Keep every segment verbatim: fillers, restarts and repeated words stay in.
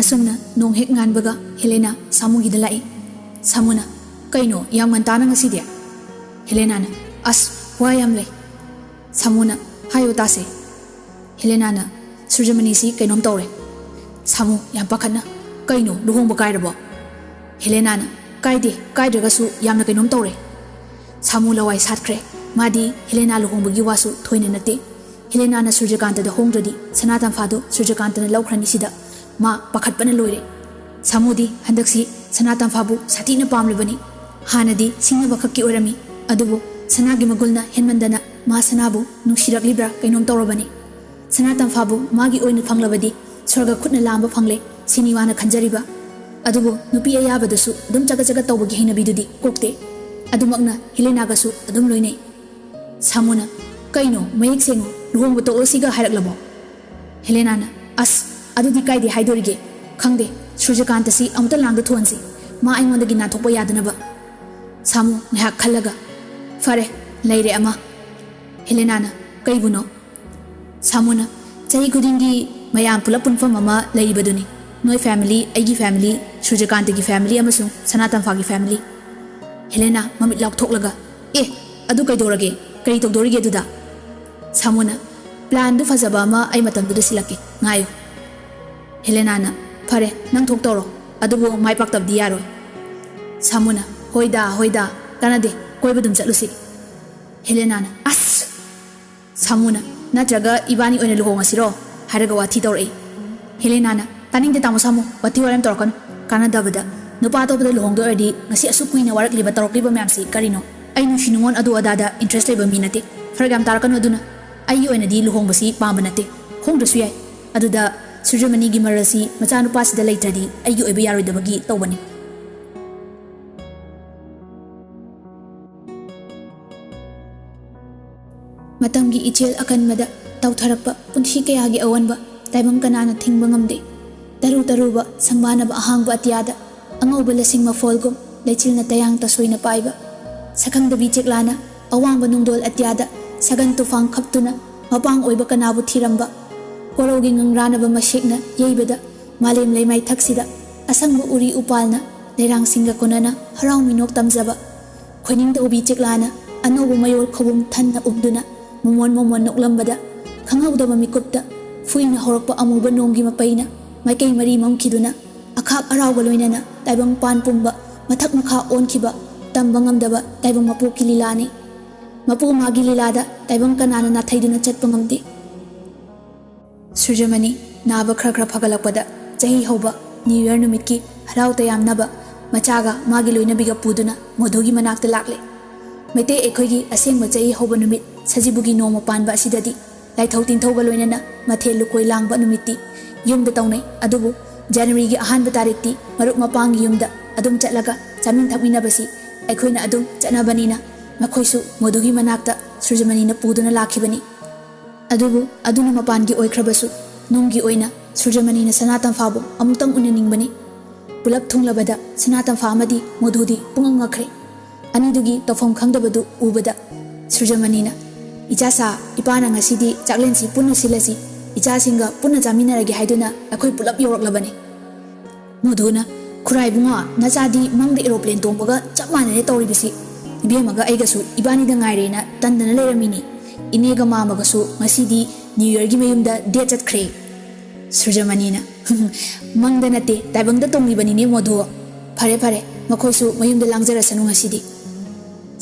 ꯑꯁꯨꯝꯅ ꯅꯣꯡ ꯍꯦꯛ ꯉꯥꯟꯕꯒ ꯍꯦꯂꯦꯅꯥ ꯁꯥꯃꯨꯒꯤꯗ ꯂꯥꯛꯏ꯫ ꯁꯥꯃꯨꯅ, "ꯀꯩꯅꯣ, ꯌꯥꯝ ꯉꯟꯇꯥꯅ ꯉꯁꯤꯗꯤ?" ꯍꯦꯂꯦꯅꯥꯅ, "ꯑꯁ, ꯋꯥ ꯌꯥꯝ ꯂꯩ꯫" ꯁꯥꯃꯨꯅ, "ꯍꯥꯏꯌꯣ ꯇꯥꯁꯦ꯫" ꯍꯦꯂꯦꯅꯥꯅ, "ꯁꯨꯔꯖꯃꯅꯤꯁꯤ ꯀꯩꯅꯣꯝ ꯇꯧꯔꯦ꯫" ꯁꯥꯃꯨ ꯌꯥꯝ ꯄꯥꯈꯠꯅ, "ꯀꯩꯅꯣ, ꯂꯨꯍꯣꯡꯕ ꯀꯥꯏꯔꯕꯣ?" ꯍꯦꯂꯦꯅꯥꯅ, "ꯀꯥꯏꯗꯦ, ꯀꯥꯏꯗ꯭ꯔꯒꯁꯨ ꯌꯥꯝꯅ ꯀꯩꯅꯣꯝ ꯇꯧꯔꯦ꯫" ꯁꯥꯃꯨ ꯂꯋꯥꯏ ꯁꯥꯠꯈ꯭ꯔꯦ꯫ ꯃꯥꯗꯤ ꯍꯦꯂꯦꯅꯥ ꯂꯨꯍꯣꯡꯕꯒꯤ ꯋꯥꯁꯨ ꯊꯣꯏꯅ ꯅꯠꯇꯦ꯫ ꯍꯦꯂꯦꯅꯥꯅ ꯁꯨꯔꯖꯀꯥꯟꯇꯗ ꯍꯣꯡꯗ꯭ꯔꯗꯤ ꯁꯅꯥ ꯇꯝꯐꯥꯗꯨ ꯁꯨꯔꯖꯀꯥꯟꯇꯅ ꯂꯧꯈ꯭ꯔꯅꯤ ꯁꯤꯗ꯫ ꯃꯥ ꯄꯥꯈꯠꯄꯅ ꯂꯣꯏꯔꯦ꯫ ꯁꯥꯃꯨꯗꯤ ꯍꯟꯗꯛꯁꯤ ꯁꯅꯥ ꯇꯝꯐꯥꯕꯨ ꯁꯥꯊꯤꯅ ꯄꯥꯝꯂꯕꯅꯤ꯫ ꯍꯥꯟꯅꯗꯤ ꯁꯤꯡꯅꯕ ꯈꯛꯀꯤ ꯑꯣꯏꯔꯝꯃꯤ, ꯑꯗꯨꯕꯨ ꯁꯅꯥꯒꯤ ꯃꯒꯨꯜꯅ ꯍꯦꯟꯃꯟꯗꯅ ꯃꯥ ꯁꯅꯥꯕꯨ ꯅꯨꯡꯁꯤꯔꯛꯂꯤꯕ꯭ꯔꯥ ꯀꯩꯅꯣꯝ ꯇꯧꯔꯕꯅꯤ꯫ ꯁꯅꯥ ꯇꯝꯐꯥꯕꯨ ꯃꯥꯒꯤ ꯑꯣꯏꯅ ꯐꯪꯂꯕꯗꯤ ꯁ꯭ꯋꯔꯒ ꯈꯨꯠꯅ ꯂꯥꯝꯕ ꯐꯪꯂꯦ ꯁꯤꯅꯤ ꯃꯥꯅ ꯈꯟꯖꯔꯤꯕ꯫ ꯑꯗꯨꯕꯨ ꯅꯨꯄꯤ ꯑꯌꯥꯕꯗꯁꯨ ꯑꯗꯨꯝ ꯆꯒꯠ ꯆꯒꯠ ꯇꯧꯕꯒꯤ ꯍꯩꯅꯕꯤꯗꯨꯗꯤ ꯀꯣꯛꯇꯦ꯫ ꯑꯗꯨꯃꯛꯅ ꯍꯦꯂꯦꯅꯥꯒꯁꯨ ꯑꯗꯨꯝ ꯂꯣꯏꯅꯩ꯫ ꯁꯥꯃꯨꯅ, "ꯀꯩꯅꯣ, ꯃꯌꯦꯛ ꯁꯦꯡꯉꯨ, ꯂꯨꯍꯣꯡꯕ ꯇꯣꯛꯂꯁꯤꯒ ꯍꯥꯏꯔꯛꯂꯕꯣ?" ꯍꯦꯂꯦꯅꯥꯅ, "ꯑꯁ, ꯑꯗꯨꯗꯤ ꯀꯥꯏꯗꯦ ꯍꯥꯏꯗꯣꯔꯤꯒꯦ? ꯈꯪꯗꯦ, ꯁꯨꯔꯖꯀꯥꯟꯇꯁꯤ ꯑꯃꯨꯛꯇ ꯂꯥꯡꯗ ꯊꯣꯛꯍꯟꯁꯤ, ꯃꯥ ꯑꯩꯉꯣꯟꯗꯒꯤ ꯅꯥꯟꯊꯣꯛꯄ ꯌꯥꯗꯅꯕ꯫" ꯁꯥꯃꯨ ꯉꯥꯏꯍꯥꯛ ꯈꯜꯂꯒ, "ꯐꯔꯦ, ꯂꯩꯔꯦ ꯑꯃ꯫" ꯍꯦꯂꯦꯅꯥꯅ, "ꯀꯩꯕꯨꯅꯣ?" ꯁꯥꯃꯨꯅ, "ꯆꯍꯤ ꯈꯨꯗꯤꯡꯒꯤ ꯃꯌꯥꯝ ꯄꯨꯂꯞ ꯄꯨꯟꯐꯝ ꯑꯃ ꯂꯩꯔꯤꯕꯗꯨꯅꯤ꯫ ꯅꯣꯏ ꯐꯦꯃꯤꯂꯤ, ꯑꯩꯒꯤ ꯐꯦꯃꯤꯂꯤ, ꯁꯨꯔꯖꯀꯥꯟꯇꯒꯤ ꯐꯦꯃꯤꯂꯤ ꯑꯃꯁꯨꯡ ꯁꯅꯥ ꯇꯝꯐꯥꯒꯤ ꯐꯦꯃꯤꯂꯤ꯫" ꯍꯦꯂꯦꯅꯥ ꯃꯃꯤꯠ ꯂꯥꯎꯊꯣꯛꯂꯒ, "ꯑꯦ, ꯑꯗꯨ ꯀꯩꯗꯧꯔꯒꯦ? ꯀꯔꯤ ꯇꯧꯗꯣꯔꯤꯒꯦ ꯑꯗꯨꯗ?" ꯁꯥꯃꯨꯅ, "ꯄ꯭ꯂꯥꯟꯗꯨ ꯐꯖꯕ ꯑꯃ ꯑꯩ ꯃꯇꯝꯗꯨꯗ ꯁꯤꯜꯂꯛꯀꯦ, ꯉꯥꯏꯌꯨ꯫" ꯍꯦꯂꯦꯅꯥꯅ, "ꯐꯔꯦ, ꯅꯪ ꯊꯣꯛꯇꯧꯔꯣ, ꯑꯗꯨꯕꯨ ꯃꯥꯏ ꯄꯥꯛꯇꯕꯗꯤ ꯌꯥꯔꯣꯏ꯫" ꯁꯥꯃꯨꯅ, "ꯍꯣꯏꯗ, ꯍꯣꯏꯗ, ꯀꯥꯟꯅꯗꯦ, ꯀꯣꯏꯕ ꯑꯗꯨꯝ ꯆꯠꯂꯨꯁꯤ꯫" ꯍꯦꯂꯦꯅꯥꯅ, "ꯑꯁ!" ꯁꯥꯃꯨꯅ, "ꯅꯠꯇ꯭ꯔꯒ ꯏꯕꯥꯅꯤ ꯑꯣꯏꯅ ꯂꯨꯍꯣꯡꯉꯁꯤꯔꯣ?" ꯍꯥꯏꯔꯒ ꯋꯥꯊꯤ ꯇꯧꯔꯛꯏ꯫ ꯍꯦꯂꯦꯅꯥꯅ, "ꯇꯥꯅꯤꯡꯗꯦ ꯇꯥꯃꯣ ꯁꯥꯃꯨ, ꯋꯥꯊꯤ ꯋꯥꯔꯦꯝ ꯇꯧꯔꯛꯀꯅꯨ, ꯀꯥꯟꯅꯗꯕꯗ꯫ ꯅꯨꯄꯥ ꯑꯇꯣꯞꯄꯗ ꯂꯨꯍꯣꯡꯗꯣꯏ ꯑꯣꯏꯔꯗꯤ ꯉꯁꯤ ꯑꯁꯨꯛ ꯀꯨꯏꯅ ꯋꯥꯔꯛꯂꯤꯕ ꯇꯧꯔꯛꯂꯤꯕ ꯃꯌꯥꯝꯁꯤ ꯀꯔꯤꯅꯣ? ꯑꯩ ꯅꯨꯡꯁꯤ ꯅꯨꯡꯉꯣꯟ ꯑꯗꯨ ꯑꯗꯥꯗ ꯏꯟꯇꯔꯦꯁ ꯂꯩꯕ ꯃꯤ ꯅꯠꯇꯦ꯫ ꯐꯔꯛ ꯌꯥꯝ ꯇꯥꯔꯛꯀꯅꯨ ꯑꯗꯨꯅ꯫ ꯑꯩꯒꯤ ꯑꯣꯏꯅꯗꯤ ꯂꯨꯍꯣꯡꯕꯁꯤ ꯄꯥꯝꯕ ꯅꯠꯇꯦ꯫ ꯍꯣꯡꯗ꯭ꯔꯁꯨ ꯌꯥꯏ꯫ ꯑꯗꯨꯗ ꯁꯨꯔꯖꯃꯅꯤꯒꯤ ꯃꯔꯜꯁꯤ ꯃꯆꯥꯅꯨꯄꯥꯁꯤꯗ ꯂꯩꯇ꯭ꯔꯗꯤ ꯑꯩꯒꯤ ꯑꯣꯏꯕ ꯌꯥꯔꯣꯏꯗꯕꯒꯤ ꯇꯧꯕꯅꯤ꯫" ꯃꯇꯝꯒꯤ ꯏꯆꯦꯜ ꯑꯀꯟꯕꯗ ꯇꯧꯊꯔꯛꯄ ꯄꯨꯟꯁꯤ ꯀꯌꯥꯒꯤ ꯑꯑꯣꯟꯕ ꯇꯥꯏꯕꯪ ꯀꯅꯥꯅ ꯊꯤꯡꯕ ꯉꯝꯗꯦ꯫ ꯇꯔꯨ ꯇꯔꯨꯕ ꯁꯪꯕꯥꯅꯕ ꯑꯍꯥꯡꯕ ꯑꯇꯤꯌꯥꯗ ꯑꯉꯧꯕ ꯂꯁꯤꯡ ꯃꯐꯣꯜꯒꯨꯝ ꯂꯩꯆꯤꯜꯅ ꯇꯌꯥꯡ ꯇꯁꯣꯏꯅ ꯄꯥꯏꯕ꯫ ꯁꯛꯈꯪꯗꯕꯤ ꯆꯦꯛꯂꯥꯅ ꯑꯋꯥꯡꯕ ꯅꯨꯡꯗꯣꯜ ꯑꯇꯤꯌꯥꯗ ꯁꯒꯟ ꯇꯨꯐꯥꯟ ꯈꯞꯇꯨꯅ ꯃꯄꯥꯡ ꯑꯣꯏꯕ ꯀꯅꯥꯕꯨ ꯊꯤꯔꯝꯕ꯫ ꯀꯣꯔꯧꯒꯤ ꯉꯪꯔꯥꯅꯕ ꯃꯁꯦꯛꯅ ꯌꯩꯕꯗ ꯃꯥꯂꯦꯝ ꯂꯩꯃꯥꯏ ꯊꯛꯁꯤꯗ ꯑꯁꯪꯕ ꯎꯔꯤ ꯎꯄꯥꯜꯅ ꯂꯩꯔꯥꯡꯁꯤꯡꯒ ꯀꯣꯟꯅꯅ ꯍꯔꯥꯎ ꯃꯤꯅꯣꯛ ꯇꯝꯖꯕ, ꯈꯣꯏꯅꯤꯡ ꯇꯧꯕꯤ ꯆꯦꯛꯂꯥꯅ ꯑꯅꯧꯕ ꯃꯌꯣꯜ ꯈꯧꯕꯨꯝ ꯊꯟꯅ ꯎꯝꯗꯨꯅ ꯃꯣꯃꯣꯟ ꯃꯣꯃꯣꯟ ꯅꯣꯛꯂꯝꯕꯗ, ꯈꯪꯍꯧꯗꯕ ꯃꯤꯀꯨꯞꯇ ꯐꯨꯏꯅ ꯍꯧꯔꯛꯄ ꯑꯃꯨꯕ ꯅꯣꯡꯒꯤ ꯃꯄꯩꯅ ꯃꯥꯏꯀꯩ ꯃꯔꯤ ꯃꯝꯈꯤꯗꯨꯅ, ꯑꯈꯥꯛ ꯑꯔꯥꯎꯒ ꯂꯣꯏꯅꯅ ꯇꯥꯏꯕꯪ ꯄꯥꯟ ꯄꯨꯝꯕ ꯃꯊꯛ ꯃꯈꯥ ꯑꯣꯟꯈꯤꯕ ꯇꯝꯕ ꯉꯝꯗꯕ ꯇꯥꯏꯕꯪ ꯃꯄꯣꯛꯀꯤ ꯂꯤꯂꯥꯅꯤ꯫ ꯃꯄꯨ ꯃꯥꯒꯤ ꯂꯤꯂꯥꯗ ꯇꯥꯏꯕꯪ ꯀꯅꯥꯅ ꯅꯥꯊꯩꯗꯨꯅ ꯆꯠꯄ ꯉꯝꯗꯦ꯫ ꯁꯨꯔꯖꯃꯅꯤ ꯅꯥꯕ ꯈꯔ ꯈꯔ ꯐꯒꯠꯂꯛꯄꯗ, ꯆꯍꯤ ꯍꯧꯕ ꯅ꯭ꯌꯨ ꯌꯔ ꯅꯨꯃꯤꯠꯀꯤ ꯍꯔꯥꯎ ꯇꯌꯥꯝꯅꯕ ꯃꯆꯥꯒ ꯃꯥꯒꯤ ꯂꯣꯏꯅꯕꯤꯒ ꯄꯨꯗꯨꯅ ꯃꯣꯙꯨꯒꯤ ꯃꯅꯥꯛꯇ ꯂꯥꯛꯂꯦ꯫ ꯃꯩꯇꯩ ꯑꯩꯈꯣꯏꯒꯤ ꯑꯁꯦꯡꯕ ꯆꯍꯤ ꯍꯧꯕ ꯅꯨꯃꯤꯠ ꯁꯖꯤꯕꯨꯒꯤ ꯅꯣꯡꯃ ꯄꯥꯟꯕ ꯑꯁꯤꯗꯗꯤ ꯂꯥꯏꯊꯧ ꯇꯤꯟꯊꯧꯒ ꯂꯣꯏꯅꯅ ꯃꯊꯦꯜ ꯂꯨꯀꯣꯏ ꯂꯥꯡꯕ ꯅꯨꯃꯤꯠꯇꯤ ꯌꯨꯝꯗ ꯇꯧꯅꯩ꯫ ꯑꯗꯨꯕꯨ ꯖꯅꯋꯥꯔꯤꯒꯤ ꯑꯍꯥꯟꯕ ꯇꯥꯔꯤꯛꯇꯤ ꯃꯔꯨꯞ ꯃꯄꯥꯡꯒꯤ ꯌꯨꯝꯗ ꯑꯗꯨꯝ ꯆꯠꯂꯒ ꯆꯥꯃꯤꯟ ꯊꯛꯃꯤꯟꯅꯕꯁꯤ ꯑꯩꯈꯣꯏꯅ ꯑꯗꯨꯝ ꯆꯠꯅꯕꯅꯤꯅ, ꯃꯈꯣꯏꯁꯨ ꯃꯣꯙꯨꯒꯤ ꯃꯅꯥꯛꯇ ꯁꯨꯔꯖꯃꯅꯤꯅ ꯄꯨꯗꯨꯅ ꯂꯥꯛꯈꯤꯕꯅꯤ꯫ ꯑꯗꯨꯕꯨ ꯑꯗꯨꯅ ꯃꯄꯥꯟꯒꯤ ꯑꯣꯏꯈ꯭ꯔꯕꯁꯨ, ꯅꯨꯡꯒꯤ ꯑꯣꯏꯅ ꯁꯨꯔꯖꯃꯅꯤꯅ ꯁꯅꯥ ꯇꯝꯐꯥꯕꯨ ꯑꯃꯨꯛꯇꯪ ꯎꯅꯅꯤꯡꯕꯅꯤ꯫ ꯄꯨꯂꯞ ꯊꯨꯡꯂꯕꯗ ꯁꯅꯥ ꯇꯝꯐꯥ ꯑꯃꯗꯤ ꯃꯣꯙꯨꯗꯤ ꯄꯨꯡꯉꯛ ꯉꯛꯈ꯭ꯔꯦ꯫ ꯑꯅꯤꯗꯨꯒꯤ ꯇꯧꯐꯝ ꯈꯪꯗꯕꯗꯨ ꯎꯕꯗ ꯁꯨꯔꯖꯃꯅꯤꯅ, "ꯏꯆꯥꯁꯥ, ꯏꯄꯥꯅ ꯉꯁꯤꯗꯤ ꯆꯥꯛꯂꯦꯟꯁꯤ ꯄꯨꯟꯅ ꯁꯤꯜꯂꯁꯤ, ꯏꯆꯥꯁꯤꯡꯒ ꯄꯨꯟꯅ ꯆꯥꯃꯤꯟꯅꯔꯒꯦ ꯍꯥꯏꯗꯨꯅ ꯑꯩꯈꯣꯏ ꯄꯨꯂꯞ ꯌꯧꯔꯛꯂꯕꯅꯤ꯫" ꯃꯣꯙꯨꯅ, "ꯈꯨꯔꯥꯏ ꯏꯕꯨꯡꯉꯣ, ꯅꯆꯥꯗꯤ ꯃꯪꯗ ꯑꯦꯔꯣꯄ꯭ꯂꯦꯟ ꯇꯣꯡꯕꯒ ꯆꯞ ꯃꯥꯟꯅꯔꯦ ꯇꯧꯔꯤꯕꯁꯤ꯫ ꯏꯕꯦꯝꯃꯒ ꯑꯩꯒꯁꯨ ꯏꯕꯥꯅꯤꯗ ꯉꯥꯏꯔꯦꯅ ꯇꯟꯗꯅ ꯂꯩꯔꯝꯃꯤꯅꯤ꯫ ꯏꯅꯦꯒ ꯃꯥꯃꯒꯁꯨ ꯉꯁꯤꯗꯤ ꯅ꯭ꯌꯨ ꯌꯔꯒꯤ ꯃꯌꯨꯝꯗ ꯗꯦꯠ ꯆꯠꯈ꯭ꯔꯦ꯫" ꯁꯨꯔꯖꯃꯅꯤꯅ, "ꯃꯪꯗ ꯅꯠꯇꯦ, ꯇꯥꯏꯕꯪꯗ ꯇꯣꯡꯂꯤꯕꯅꯤꯅꯦ ꯃꯣꯙꯨ꯫ ꯐꯔꯦ ꯐꯔꯦ, ꯃꯈꯣꯏꯁꯨ ꯃꯌꯨꯝꯗ ꯂꯥꯡꯖꯔꯁꯅꯨ ꯉꯁꯤꯗꯤ꯫"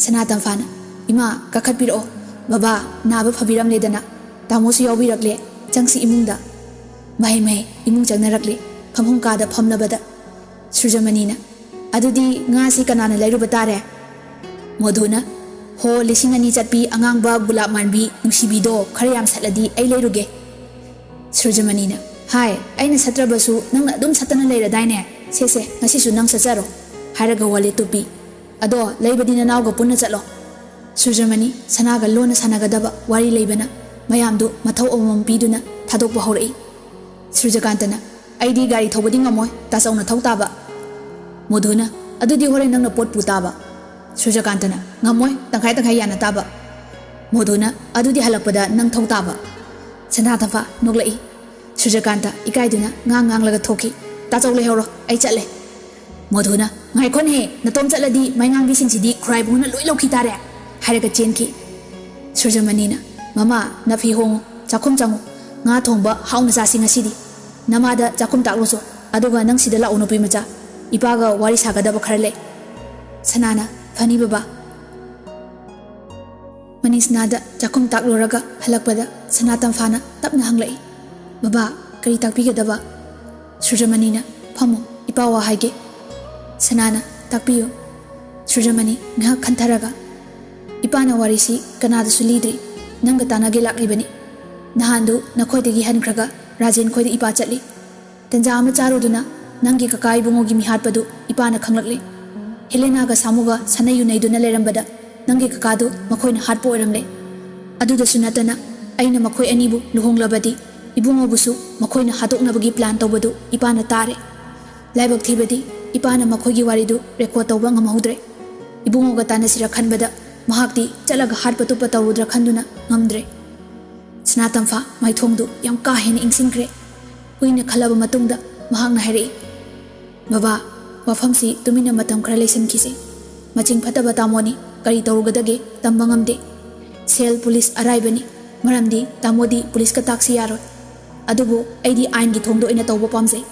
ꯁꯅꯥ ꯇꯝꯐꯥꯅ, "ꯏꯃꯥ, ꯀꯥꯈꯠꯄꯤꯔꯛꯑꯣ꯫ ꯕꯕꯥ, ꯅꯥꯕ ꯐꯕꯤꯔꯝꯂꯦꯗꯅ꯫ ꯇꯥꯃꯣꯁꯨ ꯌꯥꯎꯕꯤꯔꯛꯂꯦ꯫ ꯆꯪꯁꯤ ꯏꯃꯨꯡꯗ꯫" ꯃꯍꯩ ꯃꯍꯩ ꯏꯃꯨꯡ ꯆꯪꯅꯔꯛꯂꯦ꯫ ꯐꯝꯐꯝ ꯀꯥꯗ ꯐꯝꯂꯕꯗ ꯁꯨꯔꯖꯃꯅꯤꯅ, "ꯑꯗꯨꯗꯤ ꯉꯥꯁꯤ ꯀꯅꯥꯅ ꯂꯩꯔꯨꯕ ꯇꯥꯔꯦ?" ꯃꯣꯙꯨꯅ, "ꯍꯣ, ꯂꯤꯁꯤꯡ ꯑꯅꯤ ꯆꯠꯄꯤ ꯑꯉꯥꯡꯕ ꯒꯨꯂꯥꯞ ꯃꯥꯟꯕꯤ ꯅꯨꯡꯁꯤꯕꯤꯗꯣ ꯈꯔ ꯌꯥꯝ ꯁꯠꯂꯗꯤ ꯑꯩ ꯂꯩꯔꯨꯒꯦ꯫" ꯁꯨꯔꯖꯃꯅꯤꯅ, "ꯍꯥꯏ, ꯑꯩꯅ ꯁꯠꯇ꯭ꯔꯕꯁꯨ ꯅꯪꯅ ꯑꯗꯨꯝ ꯁꯠꯇꯅ ꯂꯩꯔꯗꯥꯏꯅꯦ? ꯁꯦ ꯁꯦ, ꯉꯁꯤꯁꯨ ꯅꯪ ꯁꯠꯆꯔꯣ꯫" ꯍꯥꯏꯔꯒ ꯋꯥꯂꯦꯠꯇꯨ ꯄꯤ꯫ "ꯑꯗꯣ ꯂꯩꯕꯗꯤ ꯅꯅꯥꯎꯒ ꯄꯨꯟꯅ ꯆꯠꯂꯣ꯫" ꯁꯨꯔꯖꯃꯅꯤ ꯁꯅꯥꯒ ꯂꯣꯟꯅ ꯁꯥꯟꯅꯒꯗꯕ ꯋꯥꯔꯤ ꯂꯩꯕꯅ ꯃꯌꯥꯝꯗꯨ ꯃꯊꯧ ꯑꯃꯃꯝ ꯄꯤꯗꯨꯅ ꯊꯥꯗꯣꯛꯄ ꯍꯧꯔꯛꯏ꯫ ꯁꯨꯔꯖꯀꯥꯟꯇꯅ, "ꯑꯩꯗꯤ ꯒꯥꯔꯤ ꯊꯧꯕꯗꯤ ꯉꯝꯃꯣꯏ, ꯇꯥꯆꯧꯅ ꯊꯧ ꯇꯥꯕ꯫" ꯃꯣꯙꯨꯅ, "ꯑꯗꯨꯗꯤ ꯍꯣꯔꯦꯟ ꯅꯪꯅ ꯄꯣꯠ ꯄꯨ ꯇꯥꯕ꯫" ꯁꯨꯔꯖꯀꯥꯟꯇꯅ, "ꯉꯝꯃꯣꯏ, ꯇꯪꯈꯥꯏ ꯇꯪꯈꯥꯏ ꯌꯥꯅ ꯇꯥꯕ꯫" ꯃꯣꯙꯨꯅ, "ꯑꯗꯨꯗꯤ ꯍꯜꯂꯛꯄꯗ ꯅꯪ ꯊꯧ ꯇꯥꯕ꯫" ꯁꯅꯥ ꯇꯝꯐꯥ ꯅꯣꯛꯂꯛꯏ꯫ ꯁꯨꯔꯖꯀꯥꯟꯇ ꯏꯀꯥꯏꯗꯨꯅ ꯉꯥꯡ ꯉꯥꯡꯂꯒ ꯊꯣꯛꯈꯤ꯫ "ꯇꯥꯆꯧ ꯂꯩꯍꯧꯔꯣ, ꯑꯩ ꯆꯠꯂꯦ"꯫ ꯃꯣꯙꯨꯅ, "ꯉꯥꯏꯈꯣꯅꯦꯍꯦ, ꯅꯇꯣꯝ ꯆꯠꯂꯗꯤ ꯃꯩꯉꯥꯡꯕꯤꯁꯤꯡꯁꯤꯗꯤ ꯈꯨꯔꯥꯏꯕꯨꯡꯅ ꯂꯣꯏ ꯂꯧꯈꯤ ꯇꯥꯔꯦ" ꯍꯥꯏꯔꯒ ꯆꯦꯟꯈꯤ꯫ ꯁꯨꯔꯖꯃꯅꯤꯅ, "ꯃꯃꯥ, ꯅꯐꯤ ꯍꯣꯡꯉꯨ, ꯆꯥꯛꯈꯨꯝ ꯆꯪꯉꯨ, ꯉꯥ ꯊꯣꯡꯕ ꯍꯥꯎꯅ ꯆꯥꯁꯤ ꯉꯁꯤꯗꯤ꯫ ꯅꯃꯥꯗ ꯆꯥꯛꯈꯨꯝ ꯇꯥꯛꯂꯨꯆꯣ, ꯑꯗꯨꯒ ꯅꯪ ꯁꯤꯗ ꯂꯥꯛꯎ ꯅꯨꯄꯤ ꯃꯆꯥ, ꯏꯄꯥꯒ ꯋꯥꯔꯤ ꯁꯥꯒꯗꯕ ꯈꯔ ꯂꯩ"꯫ ꯁꯅꯥꯅ, "ꯐꯅꯤ ꯕꯕꯥ"꯫ ꯃꯅꯤꯁꯅꯥꯗ ꯆꯥꯛꯈꯨꯝ ꯇꯥꯛꯂꯨꯔꯒ ꯍꯜꯂꯛꯄꯗ ꯁꯅꯥꯇꯝꯐꯥꯅ ꯇꯞꯅ ꯍꯪꯂꯛꯏ, "ꯕꯕꯥ, ꯀꯔꯤ ꯇꯥꯛꯄꯤꯒꯗꯕ?" ꯁꯨꯔꯖꯃꯅꯤꯅ, "ꯐꯝꯃꯨ, ꯏꯄꯥ ꯋꯥ ꯍꯥꯏꯒꯦ"꯫ ꯁꯅꯥꯅ, "ꯇꯥꯛꯄꯤꯌꯨ"꯫ ꯁꯨꯔꯖꯃꯅꯤ ꯉꯥꯏꯍꯥꯛ ꯈꯟꯊꯔꯒ, "ꯏꯄꯥꯅ ꯋꯥꯔꯤꯁꯤ ꯀꯅꯥꯗꯁꯨ ꯂꯤꯗ꯭ꯔꯤ, ꯅꯪꯒ ꯇꯥꯟꯅꯒꯦ ꯂꯥꯛꯂꯤꯕꯅꯤ꯫ ꯅꯍꯥꯟꯗꯨ ꯅꯈꯣꯏꯗꯒꯤ ꯍꯟꯈ꯭ꯔꯒ ꯔꯥꯖꯦꯟ ꯈꯣꯏꯗ ꯏꯄꯥ ꯆꯠꯂꯤ꯫ ꯇꯟꯖꯥ ꯑꯃ ꯆꯥꯔꯨꯗꯨꯅ ꯅꯪꯒꯤ ꯀꯀꯥ ꯏꯕꯨꯡꯉꯣꯒꯤ ꯃꯤꯍꯥꯠꯄꯗꯨ ꯏꯄꯥꯅ ꯈꯪꯂꯛꯂꯦ꯫ ꯍꯦꯂꯦꯅꯥꯒ ꯁꯥꯃꯨꯒ ꯁꯥꯟꯅꯩ ꯌꯨꯅꯩꯗꯨꯅ ꯂꯩꯔꯝꯕꯗ ꯅꯪꯒꯤ ꯀꯀꯥꯗꯨ ꯃꯈꯣꯏꯅ ꯍꯥꯠꯄ ꯑꯣꯏꯔꯝꯂꯦ꯫ ꯑꯗꯨꯗꯁꯨ ꯅꯠꯇꯅ ꯑꯩꯅ ꯃꯈꯣꯏ ꯑꯅꯤꯕꯨ ꯂꯨꯍꯣꯡꯂꯕꯗꯤ ꯏꯕꯨꯡꯉꯣꯕꯨꯁꯨ ꯃꯈꯣꯏꯅ ꯍꯥꯠꯇꯣꯛꯅꯕꯒꯤ plan ꯇꯧꯕꯗꯨ ꯏꯄꯥꯅ ꯇꯥꯔꯦ꯫ ꯂꯥꯏꯕꯛ ꯊꯤꯕꯗꯤ ꯏꯄꯥꯅ ꯃꯈꯣꯏꯒꯤ ꯋꯥꯔꯤꯗꯨ record ꯇꯧꯕ ꯉꯝꯍꯧꯗ꯭ꯔꯦ꯫ ꯏꯕꯨꯡꯉꯣꯒ ꯇꯥꯟꯅꯁꯤꯔ ꯈꯟꯕꯗ ꯃꯍꯥꯛꯇꯤ ꯆꯠꯂꯒ ꯍꯥꯠꯄ ꯇꯨꯞꯄ ꯇꯧꯔꯨꯗ꯭ꯔꯥ ꯈꯟꯗꯨꯅ ꯉꯝꯗ꯭ꯔꯦ"꯫ ꯁꯅꯥꯇꯝꯐꯥ ꯃꯥꯏꯊꯣꯡꯗꯨ ꯌꯥꯝ ꯀꯥ ꯍꯦꯟꯅ ꯏꯪꯁꯤꯟꯈ꯭ꯔꯦ꯫ ꯀꯨꯏꯅ ꯈꯜꯂꯕ ꯃꯇꯨꯡꯗ ꯃꯍꯥꯛꯅ ꯍꯥꯏꯔꯛꯏ, "ꯕꯕꯥ, ꯋꯥꯐꯝꯁꯤ ꯇꯨꯃꯤꯟꯅ ꯃꯇꯝ ꯈꯔ ꯂꯩꯁꯟꯈꯤꯁꯤ꯫ ꯃꯆꯤꯡ ꯐꯠꯇꯕ ꯇꯥꯃꯣꯅꯤ, ꯀꯔꯤ ꯇꯧꯔꯨꯒꯗꯒꯦ ꯇꯝꯕ ꯉꯝꯗꯦ꯫ ꯁꯦꯜ ꯄꯨꯂꯤꯁ ꯑꯔꯥꯏꯕꯅꯤ, ꯃꯔꯝꯗꯤ ꯇꯥꯃꯣꯗꯤ ꯄꯨꯂꯤꯁꯀ ꯇꯥꯛꯁꯤ ꯌꯥꯔꯣꯏ꯫ ꯑꯗꯨꯕꯨ ꯑꯩꯗꯤ ꯑꯥꯏꯟꯒꯤ ꯊꯣꯡꯗ ꯑꯣꯏꯅ ꯇꯧꯕ ꯄꯥꯝꯖꯩ꯫